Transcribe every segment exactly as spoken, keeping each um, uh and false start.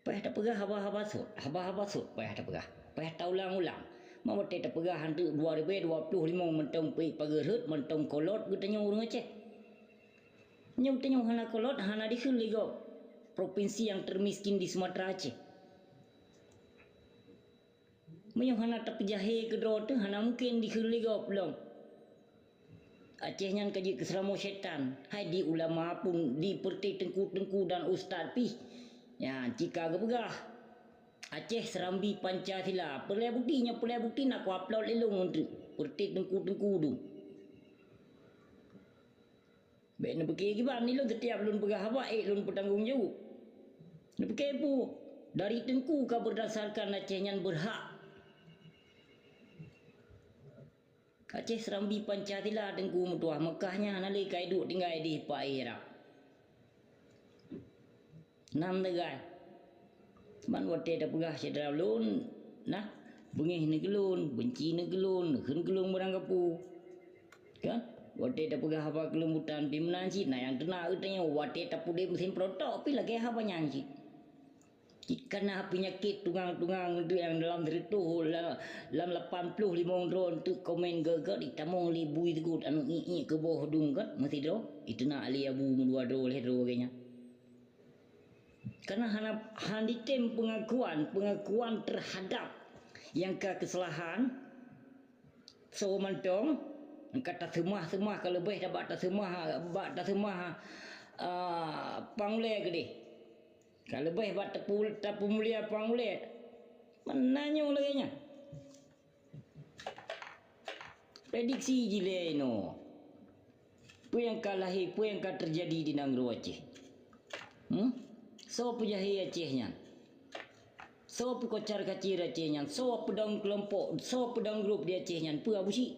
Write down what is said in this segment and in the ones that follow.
Payah tapeugah haba-haba sot, haba-haba sot payah tapeugah. Payah taulang-ulang. Meunyoe tapeugah hanteuk dua ribèe dua ploh limong mantong peuék pageurhot, mantong kolot geutanyoe ureuëng Aceh. Nyoe tanyoe hana kolot, hana dikheun lé gob provinsi nyang termiskin di Sumatera Aceh. Meunyoe hana tapeujahé keudroe teuh, hana mungken dikheun lé gob lom. Aceh nyan ka jeuet keu seuramoe syaitan. Hai di ulama pun, di peureté teungku-teungku dan ustaz pih. Nyan cit ka geupeugah, Aceh seurambi Pancasila. Peureulée bukeuti nyoe, peureulée bukeuti na kuupload lé lôn ngon teuk. Peureté teungku-teungku dum. Bék neupiké kiban, ilôn setiap lôn peugah haba ék lôn peutanggong jaweueb. Neupiké peue? Dari teungku ka berdasarkan Aceh nyan beurhak. Aceh seurambi Pancasila teungku meutuah, Meukah nyan hana lé ka iduek tinggai di Pak Irak. Nam teugai. Teuma watée tapeugah syedara ulôn, nah, beungéh neukeulôn, beunci neukeulôn, neukheun keulôn barang kapeue. Kan? Watée tapeugah haba keuleumbôtan pih meunan cit, na nyang teuna geutanyoe watée tapeuudeb meusén peurotok pih lagée haba nyan cit. Jikana peunyakét tungang-tungang nyang dalam sireutoh la-, lam lapan ploh limong droe teuk komen gét-gét, itamong lé bui teugot aneuk ngiek-ngiek keuboh dum gét meusidroe, iteuna lé abu meudua droe lhée droe geuh nyan. Karena hana, hana item pengakuan, pengakuan terhadap nyang ka keusalahan, soe mantong, nyang ka taseumah-seumah, ka leubeh bak taseumah, bak taseumah, ah, pang ulée keudeh. Ka leubeh bak tapu-, tapeumulia pang ulée. Meunan nyoe lagée nyan. Prediksi jih lé inoe. Peue nyang ka lahé, peue nyang ka teujadi di nanggroe Aceh? Hmm? Soe peujahé Aceh nyan? Soe peukocar kacir Aceh nyan? Soe peudong keulompok, soe peudong grup di Aceh nyan? Peue Abusyik?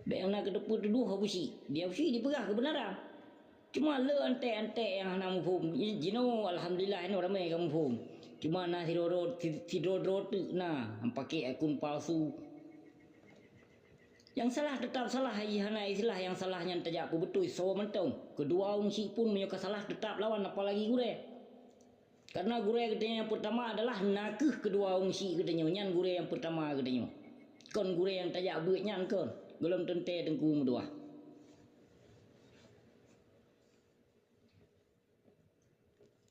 Bék na keuteupeu tudoh Abusyik. Di Abusyik dipeugah keubeunaran. Cuma le antek-antek nyang hana muphom. Ji-, jinoe alhamdulillah inoe ramé ka muphom. Cuma na sidroe-droe, si-, sidroe-droe teuk na nyang paké akun palsu. Nyang salah teutap salah, ai hana istilah nyang salah nyan tajak peubeutôi soe mantong. Keudua ureuëng syik pun meunyoe ka salah teutap lawan, apalagi gurée. Karena gurée geutanyoe nyang peurtama adalah nakeuh keudua ureuëng syik geutanyoe, nyan gurée nyang peurtama geutanyoe. Kon gurée nyang tajak beuet nyan kon, gohlom teuntée teungku meutuah.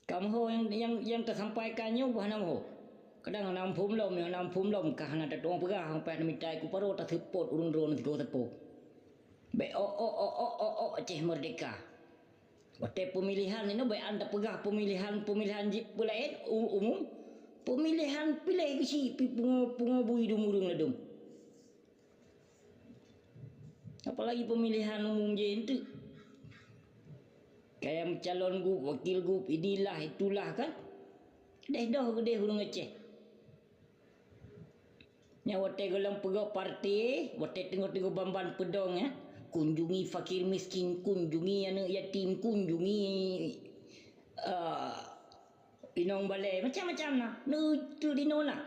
Ka meuho nyang, nyang, nyang tasampaikan nyoe bah hana meuho. Kadang hana muphom lom, hana muphom lom, ka hana tatueng peugah, sampai hana mita iku paro taseupôt ureuëng droeneuh sigoe sapo. Bék o, o, o, o, o, o, Aceh Merdeka. Watée peumilihan inoe bék an tapeugah peumilihan, peumilihan jih peulaén u-, umum. Peumilihan piléh geusyik pi pungo, pungo bui dum ureuëng ladum. Apalagi peumilihan umum jih enteuk. Kaya meucalon gup, wakil gup, inilah, itulah kan. Deh doh geudeh ureuëng Aceh. Nyan watée gohlom peugöt parti, watée teungoh-teungoh ban-ban peudong, ya. Kunjungi fakir miskin, kunjungi aneuk yatim, kunjungi, eh, inong balée, macam-macam na. Neuteuek dinoe na.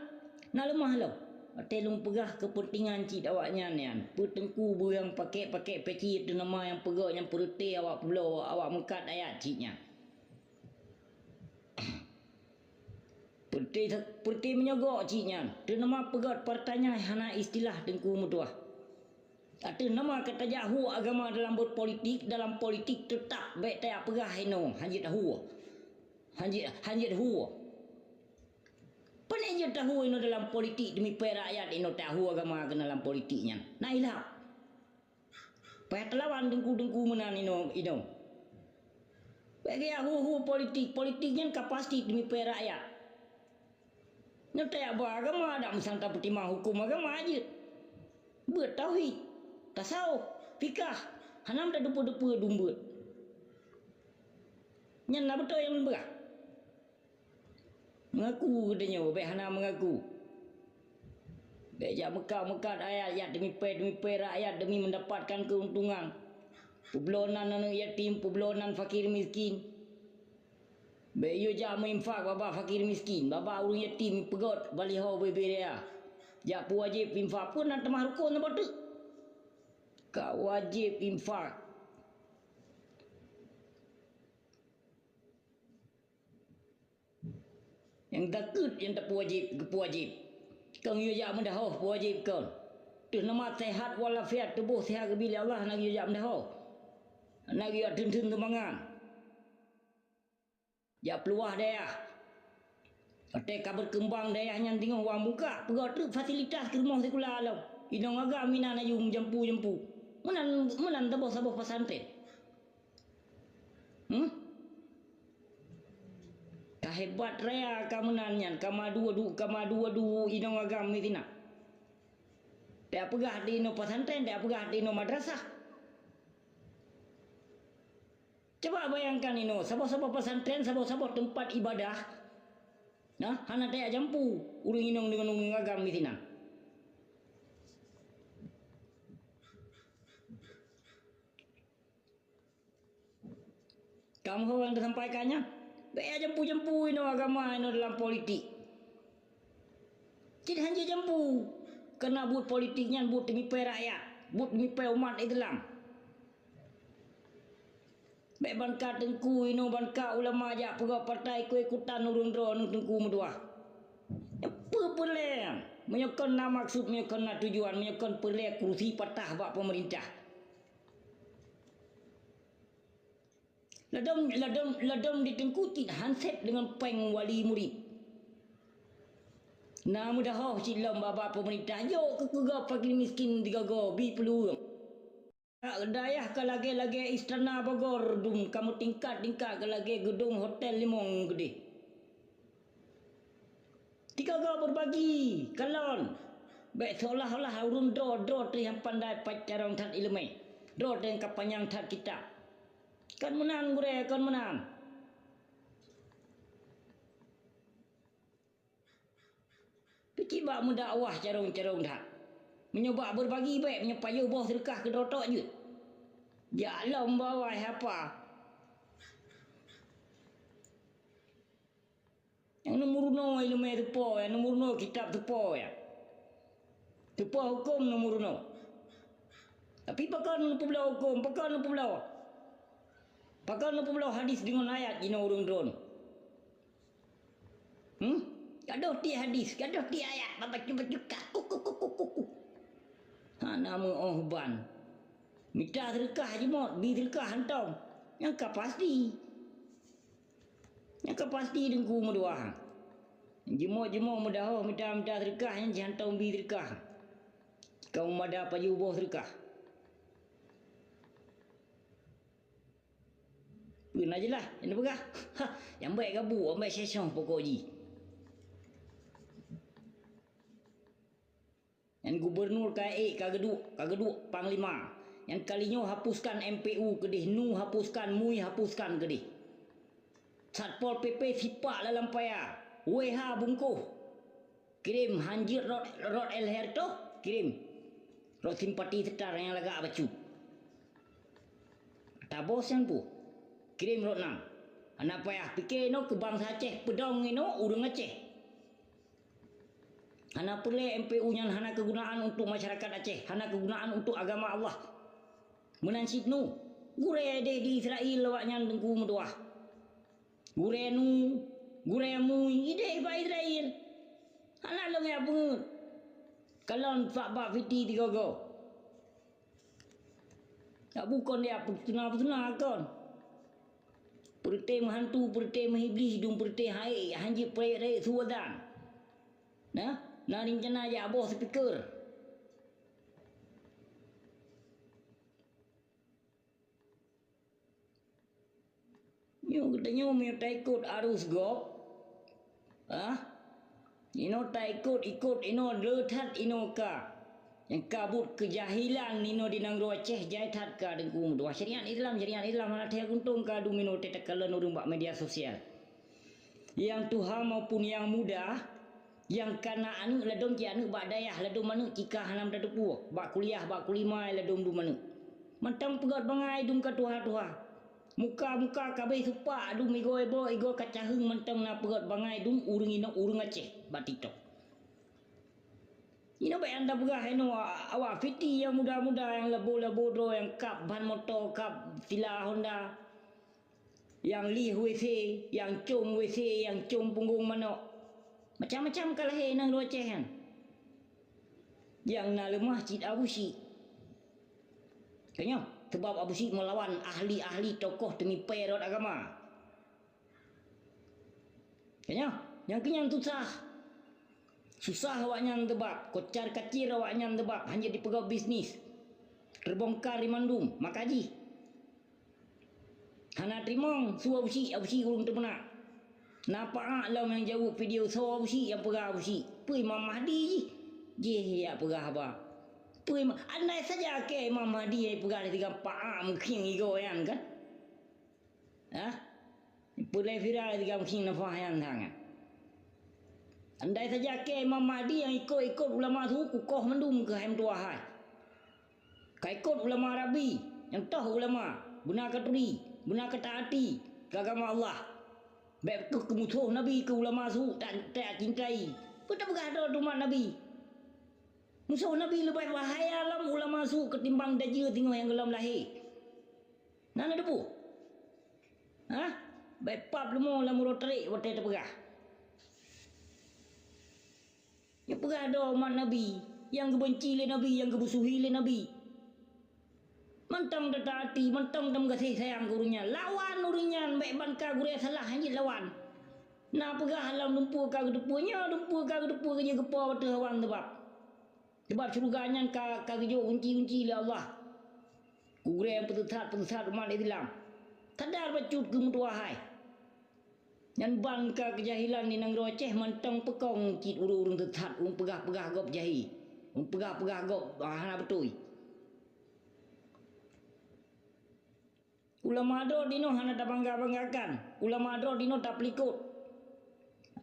Na leumah lom. Watée lôn peugah keupeuntengan cit awaknyan nyan. Peuteungku beueng pakek-pakek peci teunama nyang peugöt nyang peureuté awak peubloe, awak meukat ayat cit nyan. Peureté, peureté meunyoe gok cit nyan, teunama peugöt partai nyan hana istilah teungku meutuah. Ateueh nama ka tajak hu agama dalam berpolitik, dalam politik teutap bék tajak peugah inoe, hanjeuet hu. Hanjeuet, hanjeuet hu. Pane jeuet tahu inoe dalam politik demi peuhai rakyat inoe tahu agama keunan lam politik nyan. Na ilap. Payah teulawan deungku-deungku meunan inoe, inoe. Bagi hu-hu politik, politik nyan ka pasti demi peuhai rakyat. Nyoe tajak ba agama, dak meusang tapeutimang huköm agama jeuet. Beuet tauhid, tasawuf, fikah, hana tadeupeu-deupeu dum beuet. Nyan na beutôi nyang lôn peugah. Mengaku geutanyoe, bék hana mengaku. Bék jak meukat-meukat ayat, jak demi peuhai, demi peuhai rakyat, demi mendapatkan keuntungan. Peubloe nan aneuk yatim, peubloe nan fakir miskin. Bék yue jak meuinfak bak-bak fakir miskin, bak-bak ureuëng yatim peugöt baliho bubé raya. Jak peuwajéb infak, peue nan teuma rukon saboh teuk. Ka wajéb infak. Nyang zakeuet nyang tapeuwajéb, geupeuwajéb. Kon yue jak meudahoh peuwajéb kon. Teuh nama sehat walafiat, tuboh sehat geubri lé Allah, hana yue jak meudahoh. Hana yue jak theun-theun sumbangan. Jak peuluwah dayah. Watée ka beukeumbang dayah nyan teungoh wang bungkak, peugah treuk fasilitas keu rumoh sikula lom. Inong agam inan aju meujampu-jampu. Meunan, meunan saboh-saboh pesantren. Hmm? Ka hebat raya ka meunan nyan, ka madu-adu, ka madu-adu inong agam di sinan. Tapeugah di inoe pesantren, tapeugah di inoe madrasah. Coba bayangkan inoe, saboh-saboh pesantren, saboh-saboh teumpat ibadah, nah, hana tajak jampu ureuëng inong deungon ureuëng agam di sinan. Kamoe nyang tasampaikan nyan, bék jampu-jampu inoe agama inoe dalam politik. Cit hana jampu, karena buet politik nyan buet teumipée rakyat, buet teumipée umat Islam. Bék ban ka teungku inoe, ban ka ulama jak peugah partai, ikut-ikutan ureuëng droeneuh teungku meutuah. Peue peureulée nyan? Meunyoe kon na maksud, meunyoe kon na tujuan, meunyoe kon peureulée kursi patah bak pemerintah. Ladom, ladom, ladom di teungku cit han sép deungon péng wali murit. Na meudahoh cit lom bak-bak pemerintah, jok keu keugab fakir miskin digogo, bi peuluweueng. Dayah ka lagée-lagée istana Bogor dum, ka meutingkat-tingkat ka lagée geudong hotel limong keudeh. Tiga-tiga beubagi, kalon. Bék seolah-olah ureuëng droe-droe teuh nyang pandai pat carông that iéleumé. Droe teuh nyang ka panyang that kitab. Kon meunan gurée, kon meunan. Peucit bak meudakwah carông-carông that. Meunyoe bak beubagi bék, meunyoe pajoh boh seudeukah keu droe tok jeuet. Jak lom bawai hapa. Nyang neumeurunoe iéleumé teupo, nyang neumeurunoe kitab teupo, ya. Teupo hukôm neumeurunoe. Tapi pakon neupeubloe hukôm, pakon neupeubloe? Pakon neupeubloe hadis deungon ayat jinoe ureuëng droeneuh? Hmm? Gadôh tiek hadis, gadôh tiek ayat, babacut-bacut ka, kuk, kuk, kuk, kuk, kuk, kuk. Hana meu'oh ban. Mita seudeukah jimot, bi seudeukah hantom. Nyang ka pasti. Nyang ka pasti teungku meutuah. Jimot-jimot meudahoh mita-mita seudeukah nyan jihantong bi seudeukah. Ka meumada pajoh boh seudeukah. Peue na jeulaih, nyang peugah. Ha, nyang bék gabu, nyang bék sesong pokok jih. Nyan gubunur ka ék, ka geuduek, ka geuduek panglima. Nyan kali nyoe hapuskan M P U keudeh, nu hapuskan, mui hapuskan keudeh. Satpol P P sipak lam paya, W H bungkôh. Kirém hanjeuet rot, rot L H R toh, kirém. Rot simpati seutar nyang lagak bacut. Tabos nyang puh. Kirém rot nang. Hana payah pike inoe keu bansa Aceh, peudong inoe ureuëng Aceh. Hana peureulée M P U nyan hana keugunaan untuk masyarakat Aceh, hana keugunaan untuk agama Allah. Meunan cit nu, gurée deh di Israel awaknyan teungku meutuah. Gurée nu, gurée mui, ideh bak Israel. Hana lôn jak peungeut. Kalon bak-bak fiti tigogo. Dak bukon jak peutuna-peutuna kon. Peureuté meuhantu, peureuté meuiblih, dum peureuté hai, hanjeuet prayek-rayek suwadan. Nah, na rencana jak boh speaker. Nyoe geutanyoe meunyoe taikot arus gob, ah, inoe taikot-ikot inoe le that inoe ka. Nyang ka buet keujahilan inoe di nanggroe Aceh jai that ka deungon dua syariat Islam, syariat Islam hana teuh geuntông ka dum inoe teuh takalon ureuëng bak media sosial. Nyang tuha maupun nyang muda, nyang ka na aneuëk ladôm cit aneuëk bak dayah, ladôm aneuëk cit ka hana meutateupeue, bak kuliah, bak kulimai ladôm dum aneuëk. Mantong peugöt bangai dum ka tuha-tuha. Muka-muka ka abéh supak dum igoe boh, igoe ka caheueng mantong na peugöt bangai dum ureuëng inong ureuëng Aceh bak TikTok. Inoe bèk anda peugah inoe awak fiti nyang muda-muda nyang labo-labo droe nyang kab ban moto, kab sila Honda. Nyang lieh WC, nyang com WC, nyang com punggong manok. Macam-macam ka lahé nanggroe Aceh nyan. Nyang na leumah cit Abusyik. Keunyoe, sabab Abusyik meulawan ahli-ahli tokoh teumipée rot agama. Keunyoe, nyang keunyan susah. Susah awaknyan sabab, kocar-kacir awaknyan sabab, hana jipeugah bisnis. Teubongkar di mandum, maka jih. Hana teurimong, su Abusyik, Abusyik ureuëng teumeunak. Na Pak Ak lom nyang jaweueb video, soe Abusyik nyang peugah Abusyik. Peue Imam Mahdi jih? Jih jak peugah haba. Peue Imam, andai saja keu Imam Mahdi nyang peugah lé sigoe Pak Ak mungkin igoe nyan kan? Hah? Peue lé viral lé sigoe mungkin nafah nyan sangat. Andai saja keu Imam Mahdi nyang ikot-ikot ulama su kukoh mandum keuhai meutuwah hai. Ka ikot ulama Arabi, nyang toh ulama, beuna ka turi, beuna ka taati keu agama Allah. Bék keuh keu musoh Nabi keu ulama su tak, tak cintai. Peue tapeugah droe umat Nabi? Musoh Nabi leubeh bahaya lom ulama su keutimbang dajeu singoh nyang gohlom lahé. Na neuteupeue? Hah? Bék pap leumo lam uroe trek watée tapeugah. Nyoe peugah droe umat Nabi, nyang geubenci lé Nabi, nyang geubusuhi lé Nabi. Mantong tataati, mantong tameugaséh sayang keu ureuëng nyan. Lawan ureuëng nyan, bék ban ka gurée salah hana jeuet lawan. Na peugah lam lumpue ka geuteupeue, nyoe lumpue ka geuteupeue keujeuet geupo ateueh awan teubab. Teubab syeuruga nyan ka, ka geujok gunci-gunci lé Allah. Keu gurée nyang peuteusat-peuteusat umat Islam. Sadar bacut keu meutuwah hai. Nyan ban ka keujahilan di nanggroe Aceh mantong peukong cit ureuëng-ureuëng teusat, ureuëng peugah-peugah gob jahé, ureuëng peugah-peugah gob hana beutôi. Ulama droe dinoe hana tabangga-banggakan, ulama droe dinoe tapeulikot.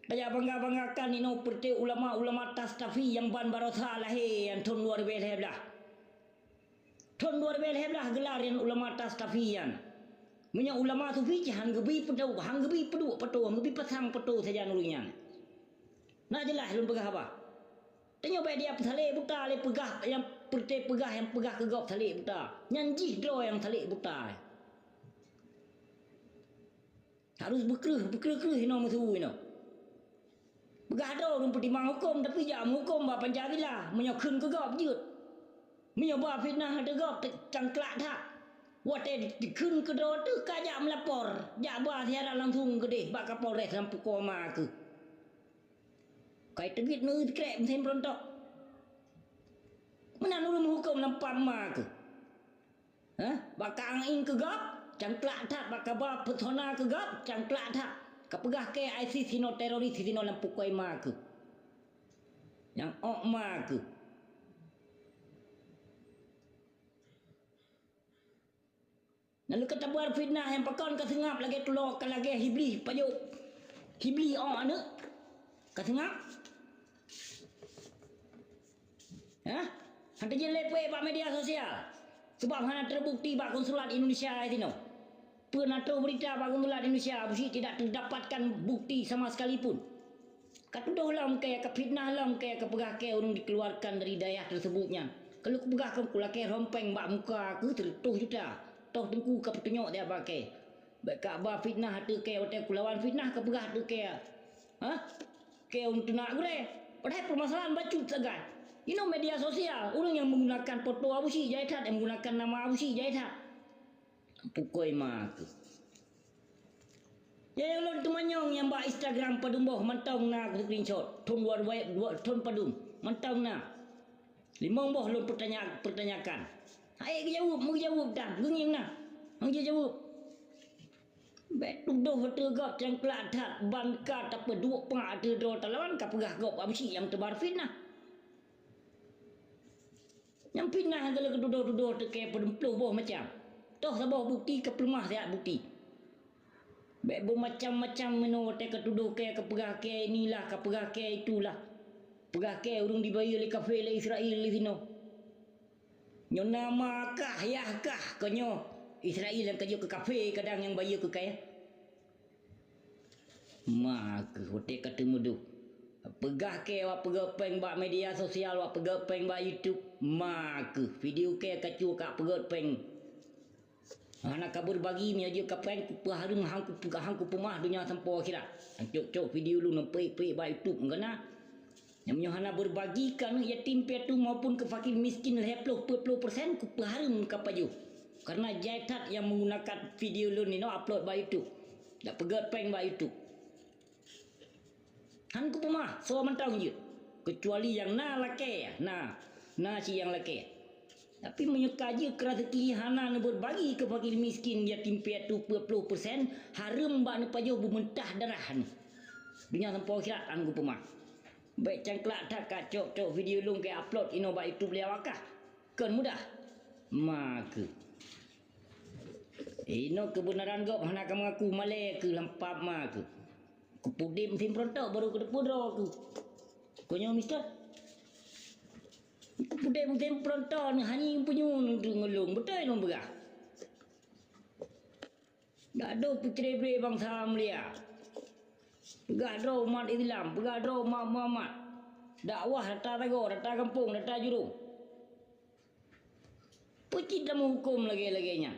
Tajak bangga-banggakan dinoe peureuté ulama-ulama Tastafi nyang ban barosa lahé nyan thon dua ribée lhée blaih. Thon dua ribée lhée blaih geular nyan ulama Tastafi nyan. Meunyoe ulama Sufi cit han geubi peuduek, han geubi peuduek poto, han geubi pasang poto sajan ureuëng nyan. Na jeulaih lôn peugah haba. Tanyoe bék dia peusalek buta lé peugah nyang peureuté peugah nyang peugah keu gob salek buta. Nyan jih droe nyang salek buta. Harôh beukreueh, beukreueh-kreueh inoe meusu inoe. Peugah droe ureuëng peutimang huköm, tapi jak meuhuköm bak Pancasila. Meunyoe kheun keu gob jeuet. Meunyoe ba fitnah ateueh gob, te-, cangklak that. Watée dikheun keu droe teuh ka jak meulapor, jak ba siaran langsung keudeh bak Kapolres lam pukoe ma keuh. Kai teubiet neu krek meusén beurontok. Meunan ureuëng meuhuköm lam pam ma keuh. Hah? Bak ka angin keu gob, cangklak that, bak ka ba peusona keu gob, cangklak that. Ka peugah keu ISIS sinoe teroris sinoe lam pukoe ma keuh. Nyang ôk ma keuh. Nyan leuka tabuat fitnah nyang pakon ka seungab lagée tulok ka lagée Hibli pajoh. Hibli ôk aneuëk ka seungab. Hah? Hana jeuet lé peuék bak media sosial, sabab hana teubukti bak konsulat Indonesia sinoe. Peue na troh beurita bak konsulat Indonesia, Abusyik tidak terdapatkan bukti sama sekalipun. Ka tudoh lom keu, ka fitnah lom keu, ka peugah keu ureuëng dikeluarkan dari dayah tersebut nyan. Ka lheueh kupeugah keu kulakée rompeng bak muka keuh seratus juta. Toh teungku ka peutunyok dia bak keu. Bék ka ba fitnah ateueh keu, watée kulawan fitnah ka peugah ateueh keu. Hah? Keu ureuëng teunak gurée. Padahai permasalahan bacut sagai. Inoe media sosial, ureuëng nyang menggunakan foto Abusyik jai that, nyang menggunakan nama Abusyik jai that. Pukoi ma keuh. Ya, nyang lôn teumanyong nyang bak Instagram padum boh mantong na screenshot. Thon dua ribu dua, thon padum mantong na. Limong boh lôn pertanya-, pertanyakan. Hai geujaweueb, meugeujaweueb dan geungieng na. Hang jijaweueb. Bék tudoh ateueh gob cangklak that ban ka tapeuduek peuet ateueh droe talawan ka peugah gob Abusyik nyang teubar fitnah. Nyang fitnah ka lheueh geutudoh-tudoh teuh keu padum ploh boh macam. Toh saboh bukti ka peuleumah siat bukti. Bék beumacam-macam meunoe watée ka tudoh keu, ka peugah keu inilah, ka peugah keu itulah. Peugah keu ureuëng dibayeue lé kafé lé Israel lé sinoe. Nyoe na ma kah, yah kah, keu nyoe Israel nyang ka jeuet keu kafé kadang nyang bayeue keu kayée. Ma keuh watée ka teumeudoh. Peugah keu wak peugét péng bak media sosial, wak peugét péng bak YouTube. Ma keuh video keu ka cue ka peugét péng. Hana ka beubagi, meunyoe jeuet ka péng, kupeuhareuem, han kupe-, han kupeumah donya sampoe akhirat. Cok-cok video lôn peuék-peuék bak YouTube, meukeuna. Nyang meunyoe hana beubagi keu aneuk yatim piatu maupun keu fakir miskin lhèe ploh peuet ploh persen, kupeuhareuem kapajoh. Karena jai that nyang menggunakan video lôn inoe upload bak YouTube. Dak peugèt péng bak YouTube. Han kupeumah, soe mantong jeuet. Keucuali nyang na lakèe, na, na cit nyang lakèe. Tapi meunyoe ka jeuet keu raseuki hana neubeurbagi keu fakir miskin yatim piatu peuet ploh persen, hareuem bak neupajoh beumeutah darah nyoe. Donya sampoe akhirat han kupeumah. Bèk cangklak that ka cok-cok video lôn keu upload inoe bak YouTube lé awak kah. Kon mudah. Ma keuh. Inoe keubeunaran gob hana ka meungaku, malèe keuh lam pap ma keuh. Keupudép musém peurontok baru keuteupeue droe keuh. Kon nyoe, Mister? Keupudép musém peurontok nyoe hana punyueng ngon lôn, beutôi lôn peugah. Dak deuh peucré-bré bansa mulia. Peugah droe umat Islam, peugah droe umat Muhammad. Dakwah rata sagoe, rata gampông, rata jurông. Peue cit tameuhukôm lagèe-lagèe nyan?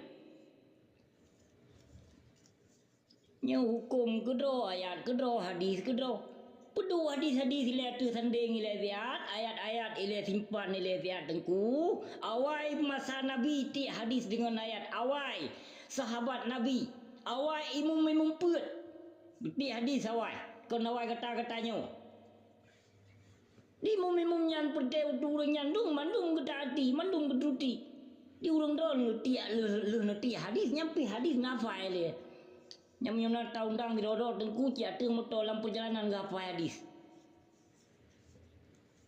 Nyoe hukôm keudroe, ayat keudroe, hadis keudroe. Peuduek hadis-hadis ilèe ateueh sandéng ilèe siat, ayat-ayat ilèe simpan ilèe siat, Teungku. Awai masa Nabi tiek hadis deungon ayat, awai sahabat Nabi, awai imum-imum peuet. Tiek hadis awai, kon awai gata-gata nyoe. Di imum-imum nyan peureutée ureuëng nyan dum mandum geutaati, mandum geuturuti. Di ureuëng droe lheueh tiek, lheueh, lheueh neutiek hadis, nyan pih hadis na hafai lé. Nyang meunyoe na taundang sidroe-droe teungku cit ateueh meuto lam peujalanan geuhafai hadis.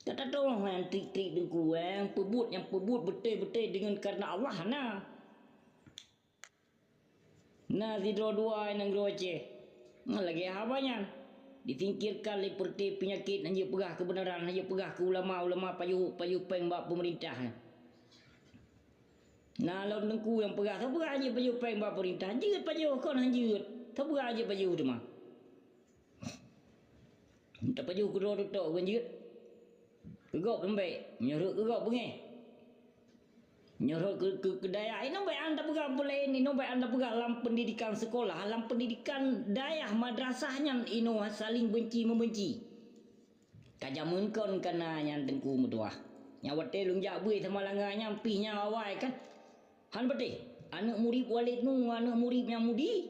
Gata tolong nyang trik-trik teungku, eh, nyang peubuet, nyang peubuet beutôi-beutôi deungon kareuna Allah na. Na sidroe dua i nanggroe Aceh. Ngon lagée haba nyan. Disingkirkan lé peureute peunyakét, hana jeuet peugah keubeunaran, hana jeuet peugah keu ulama-ulama pajoh, pajoh péng bak peumeurintah. Na lom teungku nyang peugah, "Soe peugah hana jeuet pajoh péng bak peumeurintah? Jeuet pajoh kon hana jeuet. Soe peugah hana jeuet pajoh teuma?" Tapajoh keudroe tutok kon jeuet. Keu gob leumbek, meunyoe rhot keu gob beungéh. Meunyoe rhot keu, keu, keu dayah, inoe bék an tapeugah peulaén, inoe bék an tapeugah lam peundidikan seukolah, lam peundidikan dayah madrasah nyan inoe saling benci-membenci. Ka jameun kon ka na nyan teungku meutuah. Nyang watée lôn jak beuet sama langa nyan pih nyang awai kan. Han patéh, aneuëk murit Walid nu, aneuëk murit nyang mudi.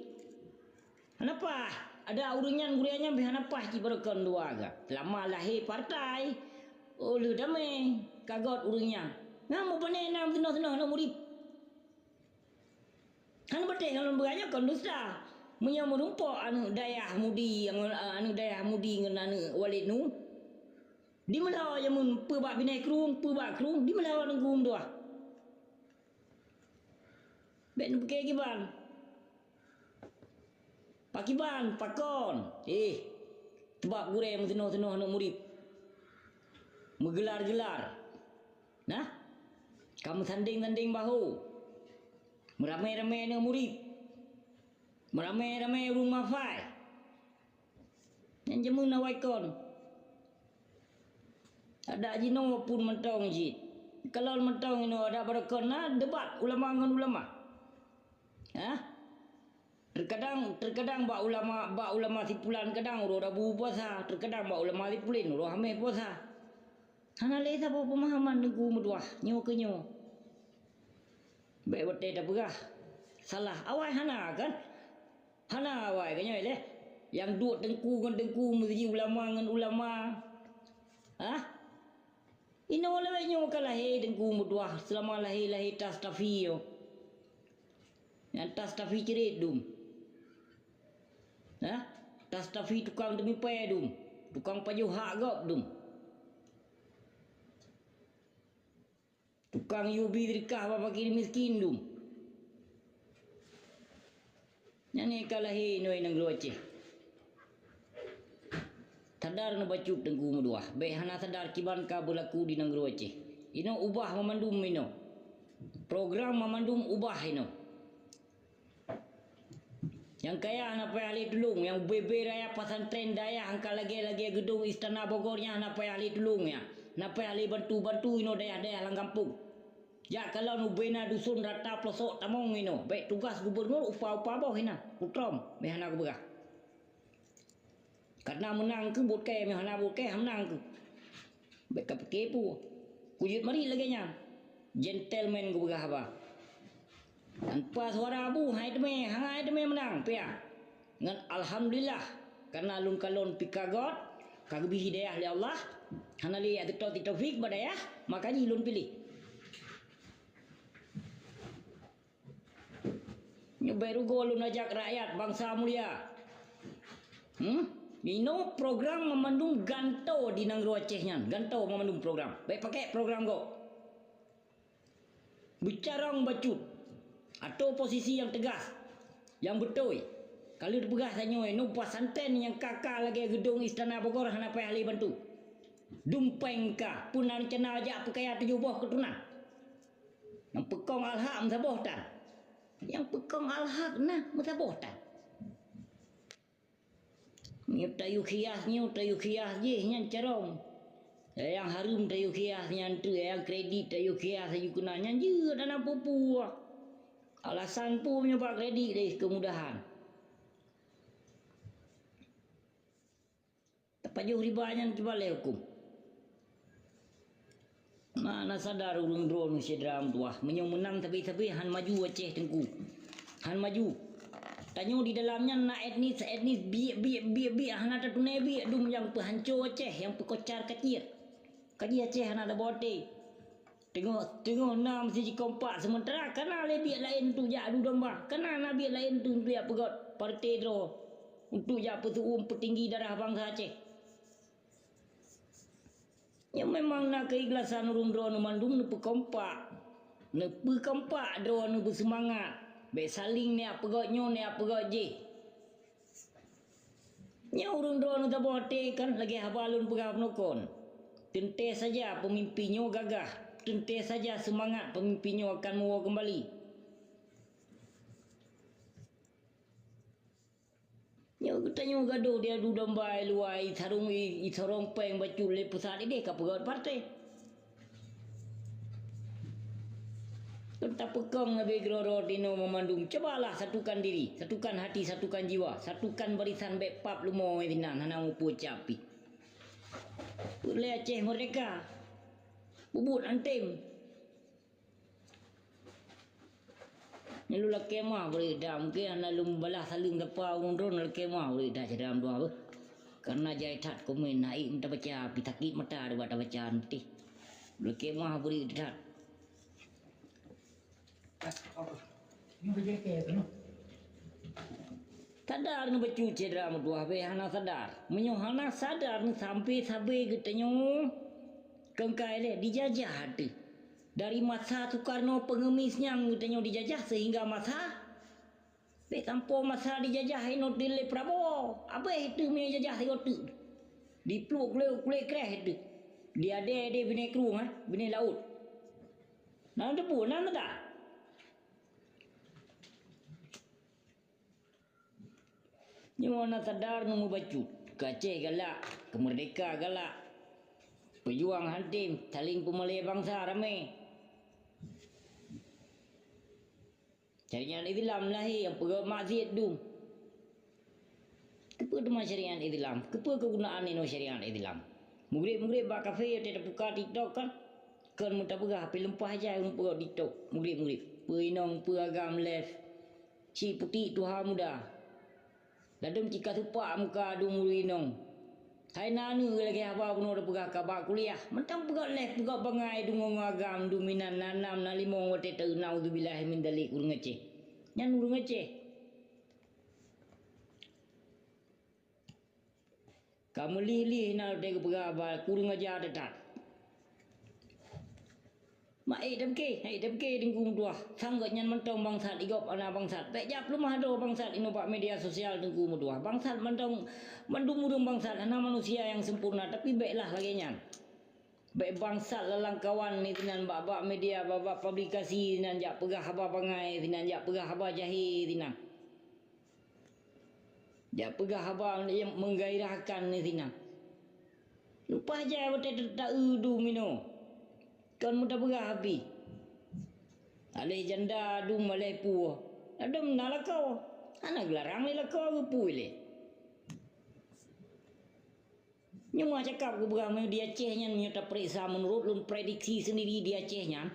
Hana paih, ada ureuëng nyan, gurée nyan pih hana paih cit baroekon dua ga. Lama lahé partai, oh lheueh damé, ka göt ureuëng nyan. Nyan meupané na teunoh-teunoh aneuëk murit. Hana patéh ngon lôn peugah nyoe kon dusta. Meunyoe meurumpok aneuëk dayah mudi, aneuëk dayah mudi ngon aneuëk Walid nu, di meulhô jameun peue bak binéh krueng, peue bak krueng, di meulhô aneuëk geuh meutuah. Bék neupike kiban. Pakiban, pakon? Eh, teubab gurée meuteunoh-teunoh aneuëk murit. Meugelar-gelar. Nah, ka meusandeng-sandeng bahô. Meuramé-ramé aneuëk murit. Meuramé-ramé ureuëng mafai. Nyang jameun awai kon. Adak jinoe pun mantong jih. Kalon mantong inoe adak baroekon na debat ulama ngon ulama. Hah? Terkadang, terkadang bak ulama, bak ulama sipulan kadang uroe Rabu puasa, terkadang bak ulama sipulen uroe Hameh puasa. Hana lé saboh peumahaman teungku meutuah nyoe keu nyoe. Bék watée tapeugah salah awai hana kan? Hana awai ka nyoe lé. Nyang duek teungku ngon teungku meuseujih ulama ngon ulama. Hah? Inoe lawét nyoe ka lahé teungku meutuah seulama lahé-lahé tas tafi nyoe. Nyang tas tafi cret dum. Hah? Tas tafi tukang teumipée dum. Tukang pajoh hak gob dum. Tukang yue bi seudeukah bak fakir miskin dum. Nyan ka lahé inoe nanggroe Aceh. Sadar neubacut teungku meutuah, bék hana sadar kiban ka beulaku di nanggroe Aceh. Inoe ubah mamandum inoe. Program mamandum ubah inoe. Nyang kaya hana payah lé tulông, nyang ubé-bé raya pesantren dayah nyang ka lagée-lagée geudong Istana Bogor nyan hana payah lé tulông nyan, hana payah lé bantu-bantu inoe dayah-dayah lam gampông. Jak kalon ubena dusun rata peulosok tamong inoe, bék tugaih gubunur upa-upa boh inan, kutrom, meuhana kupeugah. Kareuna meunang keuh buet kée, meuhana buet kée, meunang keuh. Bék kapike peue. Kujeuet marit lagée nyan. Gentleman kupeugah haba. Tanpa suara abu, hai teumé, hana hai teumé meunang, piah. Ngon alhamdulillah, kareuna lôn kalon pih ka göt, ka geubri hidayah lé Allah, hana lé nyang teutoe taufik bak dayah, maka jih lôn piléh. Nyoe bèk rugoe lôn ajak rakyat bansa mulia. Hmm? Inoe program meumandum gantoe di nanggroe Aceh nyan, gantoe meumandum program. Bèk pakèk program gob. Beucarông bacut, atau posisi nyang teugas, nyang beutôi. Ka lheueh teupeugah tanyoe, nyoe pesantren nyang ka-ka lagèe geudong Istana Bogor hana payah lé bantu. Dum péng ka, peue na reuncana jak peukaya tujoh boh keuturonan. Nyang peukong Al-Haq meusaboh tan. Nyang peukong Al-Haq na meusaboh tan. Nyoe tayue khias, nyoe tayue khias jih nyan carông. Nyang hareuem tayue khias nyan teuk, nyang kredit tayue khias laju keunan nyan jeuet hana peue-peue. Alasan peue meunyoe bak kredit deh keumudahan. Tapajoh riba nyan kiban lé hukôm. Na, na sadar ureuëng droeneuh syedara meutuwah, meunyoe meunan sabe-sabe han maju Aceh Teungku. Han maju. Tanyoe di dalam nyan na etnis-etnis biek-biek, biek-biek, hana tatuné biek dum nyang peuhanco Aceh, nyang peukocar-kacir. Kaji Aceh hana tabôh até. Teungoh, teungoh na meusti jikompak, seumeuntara kana lé biek laén tu jak adu domba, kana na biek laén tu jak peugöt partai droe untuk jak peuseu'uem peutinggi darah bansa Aceh. Nyan memang na keuikhlasan ureuëng droeneuh mandum neupeukompak. Neupeukompak droeneuh beuseumangat. Bék saléng neujak peugöt nyoe, neujak peugöt jih. Nyoe ureuëng droeneuh tabôh até kan lagée haba lôn peugah bunoe kon. Teuntée saja peumimpén nyoe gagah, teuntée saja seumangat peumimpén nyoe akan meuwoe keumbali. Nyoe geutanyoe gadôh di adu domba i luwa, i sarong, i, i sarong péng bacut lé pusat idéh ka peugöt partai. Kon tapeukong leubeh keudroe-droe tinoe meumandum. Cubalah satukan diri, satukan hati, satukan jiwa, satukan barisan bék pap leumo sinan hana mupeue cap pih. Peureulée Aceh meurdeka. Bubuet antem. Nyan lôn lakée meuah bri dah, mungken hana lôn balaih saleuem sapa ureuëng droeneuh, lakée meuah bri dah syedara meutuwah beuh. Kareuna jai that komen, hana ék tabaca, pih sakét mata dah bak tabaca putih. Lakée meuah bri that. Sadar neuh bacut syedara meutuwah, bék hana sadar. Meunyoe hana sadar neuh sampoe sabe geutanyoe keu kai lé dijajah ateueh. Dari masa Soekarno pengemis nyan geutanyoe dijajah sehingga masa, bék sampoe masa dijajah inoe lé Prabowo. Abéh teuh meunyoe jajah sigoe teuk. Dipluek kulét-kulét kréh teuh. Diadé-adé binéh krueng, eh, binéh laôt. Na teupeue, na meuda. Nyoe na sadar neuh meubacut, keu Aceh galak, keu meurdeka galak. Peujuang hantom, saléng peumalée bansa ramé. Syariat Islam lahé nyang peugöt maksiet dum. Keupeue teuma syariat Islam? Keupeue keugunaan inoe syariat Islam? Mugreb-mugreb bak kafé watée tabuka TikTok kan? Kon meutapeugah pih lumpah jai ureuëng peugöt TikTok, mugreb-mugreb. Peue inong, peue agam, live. Cit putik tuha muda. Ladôm cit ka tupak muka dum ureuëng inong. Hai na aneuëk lagée haba bunoe tapeugah ka bak kuliah. Mantong peugöt leh, peugöt bangai deungon agam dum inan na nam na limong watée teu, naudzubillah min dzalik, ureuëng Aceh. Nyan ureuëng Aceh. Ka meulih-lih na watée geupeugah haba, kureueng aja that-that. Ma ék tapike, ék tapike Teungku meutuwah. Sang geuh nyan mantong bangsat, i gob hana bangsat. Bék jak peuleumah droe bangsat inoe bak media sosial Teungku meutuwah. Bangsat mantong, mandum ureuëng bangsat, hana manusia nyang sempurna, tapi béklah lagée nyan. Bék bangsat lalangkawan ni sinan bak-bak media, bak-bak publikasi sinan jak peugah haba bangai sinan, jak peugah haba jahé sinan. Jak peugah haba nyang menggairahkan ni sinan. Leupah jai watée ta-, ta-eu dum inoe. Kon meuta peugah api. Aléh janda dum aléh pue, ladôm na lakoe. Hana geularang lé lakoe geupue lé. Nyoe meucakap keubeurah meunyoe di Aceh nyan, meunyoe tapeuriksa meunurot lôn prediksi sendiri di Aceh nyan,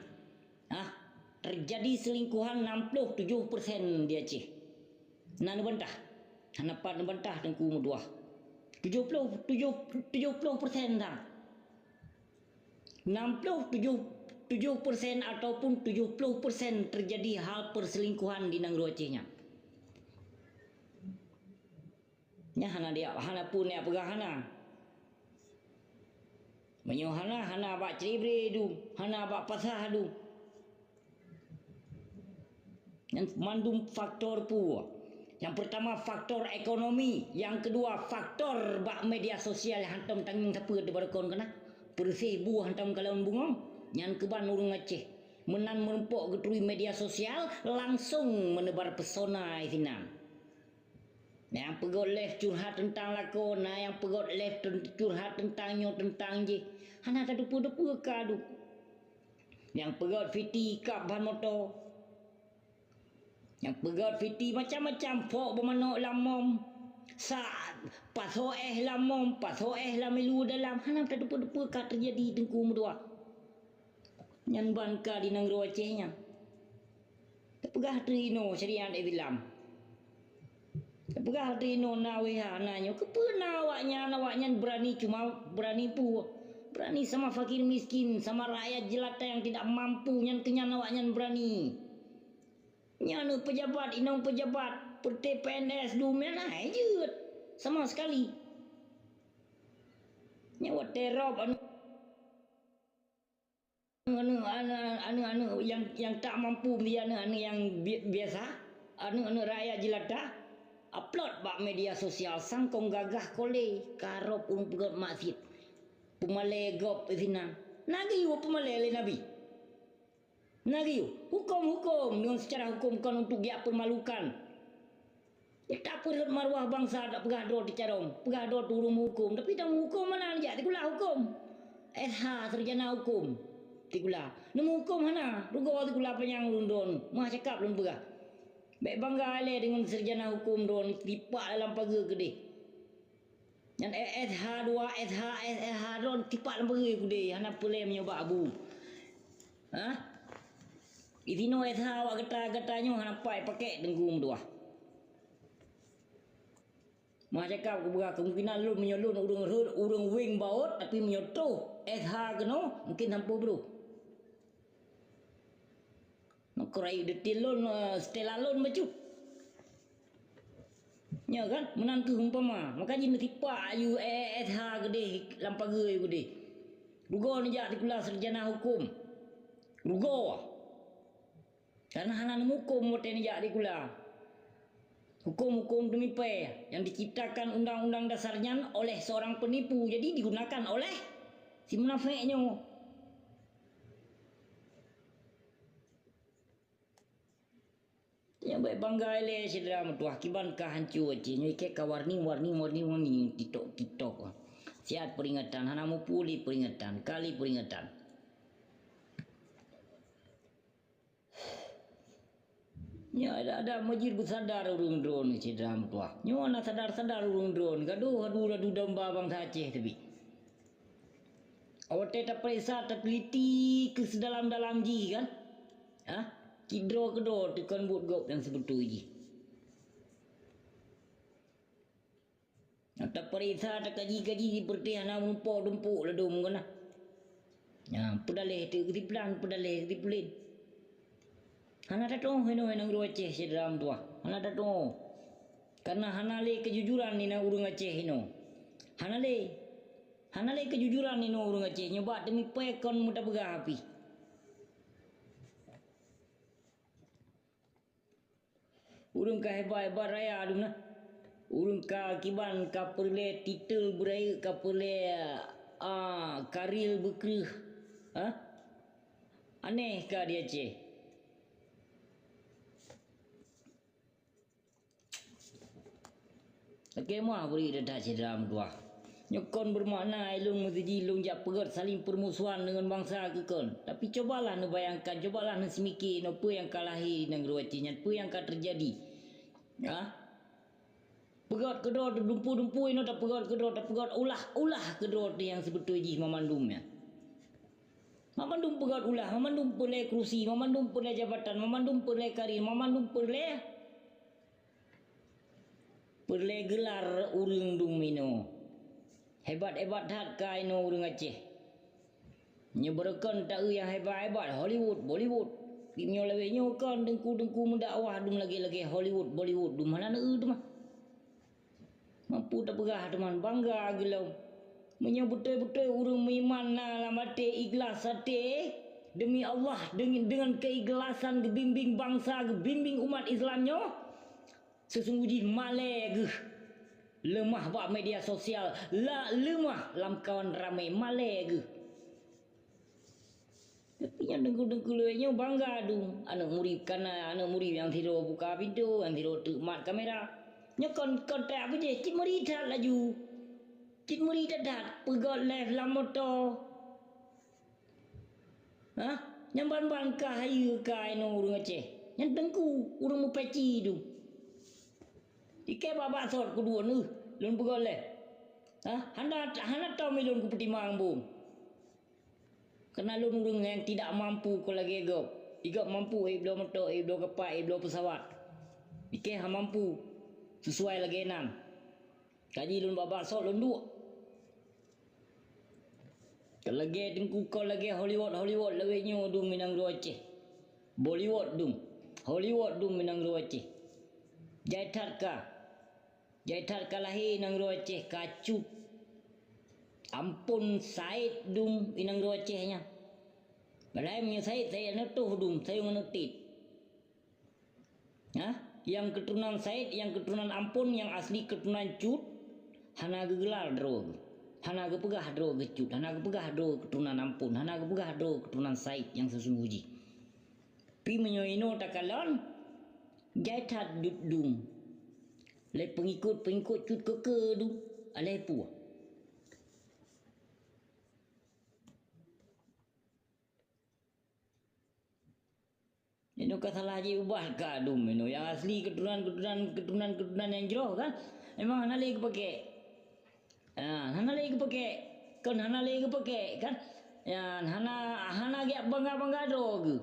ah, teujadi seulingkohan enam ploh tujoh persen di Aceh. Na neubantah. Hana pat neubantah Teungku meutuah. Tujoh ploh, tujoh, tujoh ploh persen dah. Enam ploh tujoh, tujoh persen ataupun tujoh ploh persen teujadi hal peuselingkuhan di nanggroe Aceh nyan. Nyan hana dia, hana pun dia peugah hana. Meunyoe hana, hana bak Cilibre dum, hana bak Pasah dum. Nyan mandum faktor peue. Nyang pertama faktor ekonomi, nyang kedua faktor bak media sosial nyang hantom tangieng sapeue di barokon keunan. Peureuseh bu hantom kalon bungong, nyan keuban ureuëng Aceh. Meunan meurumpok geuturi media sosial, langsong meuneubar pesona sinan. Na nyang peugöt live curhat teuntang lakoe, na nyang peugöt live teu-, curhat teuntang nyoe teuntang jih. Hana tateupeue-teupeue ka duek. Nyang peugöt Fiti kab ban moto. Nyang peugöt Fiti macam-macam, phok beumanok lam mom. Sa-, pasoe éh lam mom, pasoe éh lam ilu dalam. Hana tateupeue-teupeue ka teujadi Teungku meutuah. Nyan ban ka di nanggroe Aceh nyan. Tapeugah teuh inoe syariat Islam. Tapeugah teuh inoe na W H na nyoe. Keupeue na awaknyan, awaknyan beurani cuma beurani peue? Beurani sama fakir miskin, sama rakyat jelata nyang tidak mampu, nyan keunyan awaknyan beurani. Nyan peujabat, inong peujabat, peureute P N S dum nyan hai jeuet sama sekali. Nyan watée rob anu Aneuk-aneuk, aneuk-aneuk nyang, nyang tak mampu beli aneuk-aneuk nyang bi-, biasa, aneuk-aneuk rakyat jelata, upload bak media sosial, sangkong gagah kolé, karop ureuëng peugöt maksiet, peumalée gob sinan. Na geuyue peumalée lé Nabi. Na geuyue, huköm-huköm deungon seucara huköm kon untuk geujak peumalukan. Ya, tak peurhot maruah bansa, tak peugah droe teucarông, peugah droe teu ureuëng meuhuköm, tapi dan meuhuköm hana neujak sikula huköm. S H, sarjana huköm, sikula. Neumeuhuköm hana, rugoe sikula panyang ureuëng droeneuh, meuah cakap lôn peugah. Bék bangga ilée deungon sarjana huköm droeneuh, tipak dalam pageue keudeh. Nyan S H dua, S H, S H droeneuh tipak dalam pageue keudeh, hana peulée meunyoe bak abu. Hah? Isinoe S H awak gata-gata nyoe hana pai pakek Teungku meutuah. Meucakap keupeugah kemungkinan lôn meunyoe lôn ureuëng rhot, ureuëng weng baot, tapi meunyoe toh S H keunoe, mungkin sampôh brôh. Meukeurah deuti lôn, eh, seutela lôn bacut. Nyoe kan, meunan kheueh umpama. Maka jih neutipak ayu S H keudeh lam pageue keudeh. Rugoe neujak sikula sarjana huköm. Rugoe. Karena hana neumeuhuköm watée neujak sikula. Huköm-huköm teumipée yang diciptakan Undang-Undang Dasar nyan oleh seorang penipu, jadi digunakan oleh si munafék nyoe. Nyoe bék bangga ilée syedara meutuah, kiban ka hanco Aceh nyoe, ikei ka warning, warning, warning, warning, TikTok, TikTok. Siat peuringatan, hana mupuli peuringatan, kali peuringatan. Nyoe ada-ada meujeuet beusadar ureuëng droeneuh syedara meutuah. Nyoe hana sadar-sadar ureuëng droeneuh, gadoh adu-adu domba bansa Aceh teubi. Watée tapeuriksa, tateliti keu seudalam-dalam jih kan? Hah? Cit droe keudroe teukon buet gob nyang seubeutôi jih. Tapeuriksa, takaji-kaji, sipeureuti hana meurumpok dumpuk ladôm keunan. Nyan, peudaléh teuk keu siplan, peudaléh keu sipulen. Hana tatuoh inoe nanggroe Aceh syedara meutuah. Hana tatuoh. Karena hana lé keujujuran inoe ureuëng Aceh inoe. Hana lé. Hana lé keujujuran inoe ureuëng Aceh, nyoe bak teumipée kon meuta peugah api. Ureuëng ka hebat-hebat raya dum na. Ureuëng ka kiban ka peureulée titel beurayeuk, ka peureulée, ah, karir beukreueh. Ha? Aneh ka di Aceh. Oke, muah bri data syedara meutuah. Nyoe kon beumakna ilôn meusiji lôn jak peugét saling peurmusohan deungon bansa keu kon. Tapi cubalah neubayangkan, cubalah neuseumiké inoe peue nyang ka lahé di nanggroe Aceh nyan, peue nyang ka teujadi. Ha? Peugét keudroe dumpeue-dumpeue inoe tapeugét keudroe, tapeugét ulah-ulah keudroe teuh nyang seubeutôi jih mamandum nyan. Mamandum peugét ulah, mamandum peureulée keurusi, mamandum peureulée jabatan, mamandum peureulée karir, mamandum peureulée Peureulée geular ureuëng dum inoe. Hebat-hebat that ka inoe ureuëng Aceh. Nyoe beureukan taeu nyang hebat-hebat, Hollywood, Bollywood. Nyoe lawét nyoe kon teungku-teungku meudakwah dum lagée-lagée Hollywood, Bollywood dum hana neueu teuma. Mampu tapeugah teuma bangga geulom. Meunyoe beutôi-beutôi ureuëng meuiman na lam até ikhlas até deumi Allah deungon, deungon keikhlasan geubimbéng bansa, geubimbéng umat Islam nyoe, Seusunggoh jih malée geuh leumah bak media sosial, la leumah lamkawan ramé malée geuh. Tapi nyang teungku-teungku lawét nyoe bangga dum, aneuëk murit kana, aneuëk murit nyang sidroe buka pintoe, nyang sidroe teuk mat kamera. Nyoe kon, kon tajak beujéh, cit meuri that laju. Cit meuri that-that, peugét live lam moto. Hah? Nyang ban-ban ka hayeue ka inoe ureuëng Aceh. Nyan teungku, ureuëng meupeci dum. Ikée bak-bak sot keuduek neuh, lôn peugah lé. Hah? Hana, hana tom ilôn kupeutimang bông. Keureuna lôn ureuëng nyang tidak mampu kon lagée gob. Igob mampu ék bloe moto, ék bloe kapai, ék bloe peusawat. Ikée hana mampu sisuai lagée nan. Kaji lôn bak-bak sot lôn duek. Ka lagée teungku kon lagée Hollywood, Hollywood lawét nyoe dum inong droe Aceh. Bollywood dum, Hollywood dum inong droe Aceh. Jai that ka. Jai that ka lahé inong droe Aceh ka cut. Ampôn Said dum inong droe Aceh nyan. Padahai meunyoe Said, Said aneuk toh dum, sayong aneuk tit. Hah? Nyang keuturonan Said, nyang keuturonan Ampon, nyang asli keuturonan Cut, hana geugelar droe geuh. Hana geupeugah droe geuh Cut, hana geupeugah droe keuturonan Ampon, hana geupeugah droe keuturonan Said nyang seusunggoh jih. Pi meunyoe inoe takalon, jai that dum. Lé peungikot-peungikot Cut keu-keu dum, alah peue. Inoe ka salah jiubah ka dum inoe. Nyang asli keuturonan, keuturonan, keuturonan, keuturonan nyang jroh kan. Memang hana lé geupakèk. Ha, hana lé geupakèk. Kon hana lé geupakèk kan. Ya, hana, hana geubangga-bangga droe geuh.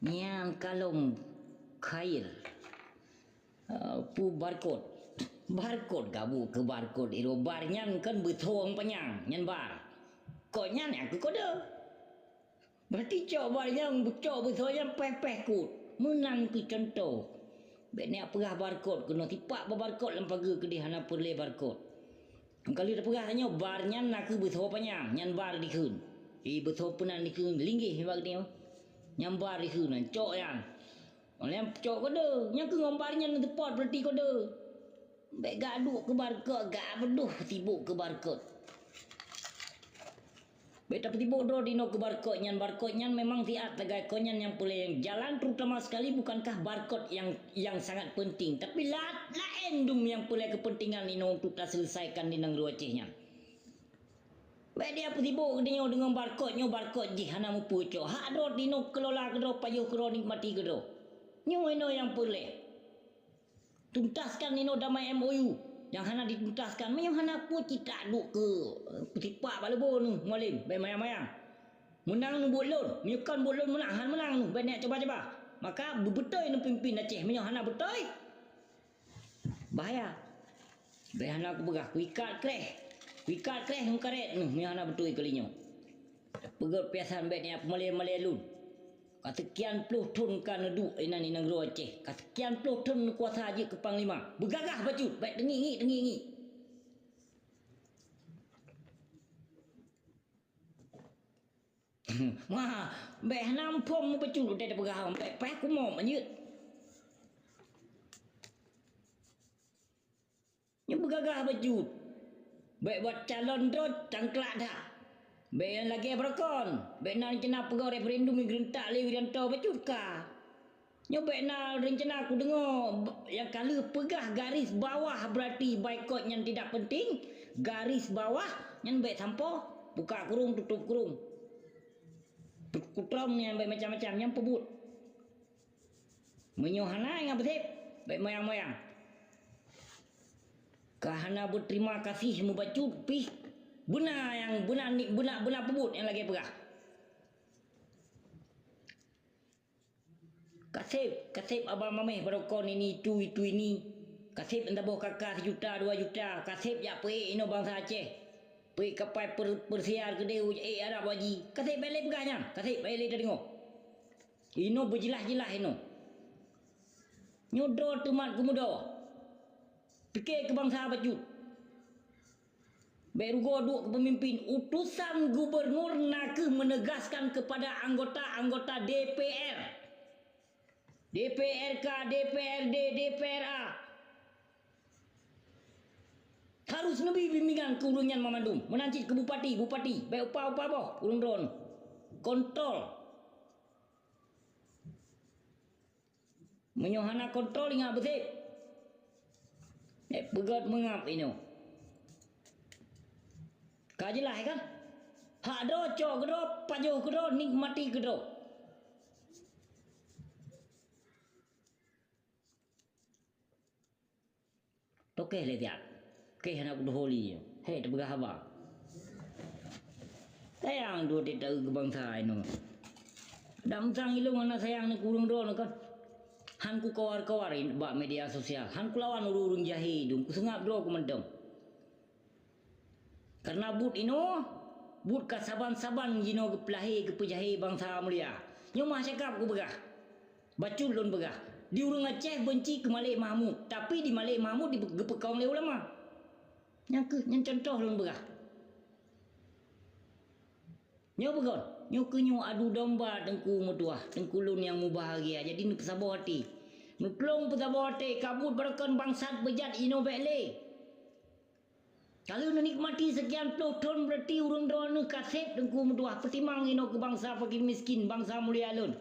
Nyan kalon khair. Ah, peue barcode. Barcode gabu keu barcode iro bar nyan kan beutho panyang nyan bar. Kok nyan nyang keu kode. Berarti cok bar nyan cok beutho nyan peh-peh kut. Meunan keu contoh. Bèk neujak peugah barcode keunoe tipak bak barcode lam pageue keudeh hana peureulèe barcode. Ka lheueh tapeugah tanyoe bar nyan nakeuh beutho panyang, nyan bar dikheun. Ih, beutho peunan dikheun linggih nibak geutanyoe. Nyan bar dikheun, cok nyan. Óh lheueh cok kode, nyang keu ngon bar nyan neuteupat peureuti kode. Bèk gak duek keu barcode, gak beudôh sibok keu barcode. Bèk tapeusibok droe dinoe keu barcode nyan, barcode nyan memang siat sagai kon nyan nyang peureulèe jalan, terutama sekali bukankah barcode yang, yang sangat penting, tapi la-, laén dum nyang peureulèe keupeuntengan inoe untuk taseuleusaikon di nanggroe Aceh nyan. Bèk dia peusibok geutanyoe deungon barcode nyoe, barcode jih hana mupeue cok. Hak droe dinoe keulola keudroe, payoh keudroe, nikmati keudroe. Nyoe inoe nyang peureulèe. Tuntaskan inoe damai M O U nyang hana dituntaskan. Meunyoe hana peue cit taduek keu, eh, peusipak bak leubô neuh, Mualem, bèk mayang-mayang. Meunang neuh buet lôn, meunyoe kon buet lôn meunang, han meunang neuh, bèk neujak cuba-cuba. Maka beubeutôi neupimpin Aceh, meunyoe hana beutôi, bahaya. Bèk hana kupeugah, kuikat kreh. Kuikat kreh ngon karét neuh, meunyoe hana beutôi kali nyoe. Peugöt piasan bèk neujak peumalèe-malèe lôn. Ka seukian ploh thon ka neuduek inan di nanggroe Aceh. Ka seukian ploh thon neukuasa jeuet keu panglima. Beugagah bacut, bèk teungiek-ngiek, teungiek-ngiek. Wah, bèk hana muphom meubacut udeb tapeugah, bèk paih kumoe manjeuet. Nyoe beugagah bacut. Bèk buet calon droe cangklak that. Bèk nyang lagèe barcode. Bèk na rencana peugöt referendum nyang geureuntak lé Wiranto bacut ka. Nyoe bèk na reuncana kudeungoe nyang ka lheueh peugah garis bawah berarti boikot nyan tidak penting, garis bawah nyan bèk sampoe, buka kurung, tutup kurung. Kutrom nyan bèk macam-macam, nyan peubuet. Meunyoe hana, ingat beusép, bèk moyang-moyang. Ka hana beuterima kasih mubacut pih, beuna nyang beuna ni, beuna, beuna peubuet nyang lagèe peugah. Kaseb, kaseb abang maméh barokon ini itu, itu ini. Kaseb saboh kaka sijuta, dua juta. Kaseb jak peuék inoe bansa Aceh. Peuék kapai per-, persiar keudéh, ék Arab haji. Kaseb bèk lé peugah nyan. Kaseb bèk lé tadeungoe. Inoe beujeulaih-jeulaih inoe. Nyoe droe teumat keumudoe. Pike keu bansa bacut. Bèk rugoe duek keu peumimpin, utusan gubernur nakeuh menegaskan kepada anggota-anggota D P R. D P R K, D P R D, D P R A. Harus neubi bimbingan keu ureueng nyan banmandum. Meunan cit keu bupati, bupati, bèk upah-upah boh ureueng droeneuh. Kontrol. Meunyoe hana kontrol, ingat beusép. Eh, peugöt meungab inoe. Ka jeulaih kan? Hak droe cok keudroe, pajoh keudroe, nikmati keudroe. Toke lé siat. Keh hana kutuho li. Hei, teupeugah haba. Sayang droe teuh keu bansa inoe. Dam sang ilong hana sayang ni keu ureueng droe kan. Han kukawar-kawar bak media sosial. Han kulawan ureueng-ureueng jahé dum. Kuseungap droe keu mantong. Karena buet inoe, buet ka saban-saban jinoe geupeulahé, geupeujahé bansa mulia. Nyoe mah cakap kupeugah. Bacut lôn peugah, di ureueng Aceh beunci keu Malik Mahmud, tapi di Malik Mahmud di, geupeukong lé ulama. Nyang keuh, nyan cuntoh lôn peugah. Nyoe beugon, nyoe keuh nyoe adu domba Teungku meutuah, Teungku lôn nyang mubahgia, jadi neupeusaboh até. Neutulông peusaboh até, ka buet barokon bangsat beujat inoe bèk lé. Ka lheueh neunikmati seukian ploh thon, beurati ureueng droeneuh ka sép Teungku meutuah, peutimang inoe keu bansa fakir miskin, bansa mulia lôn.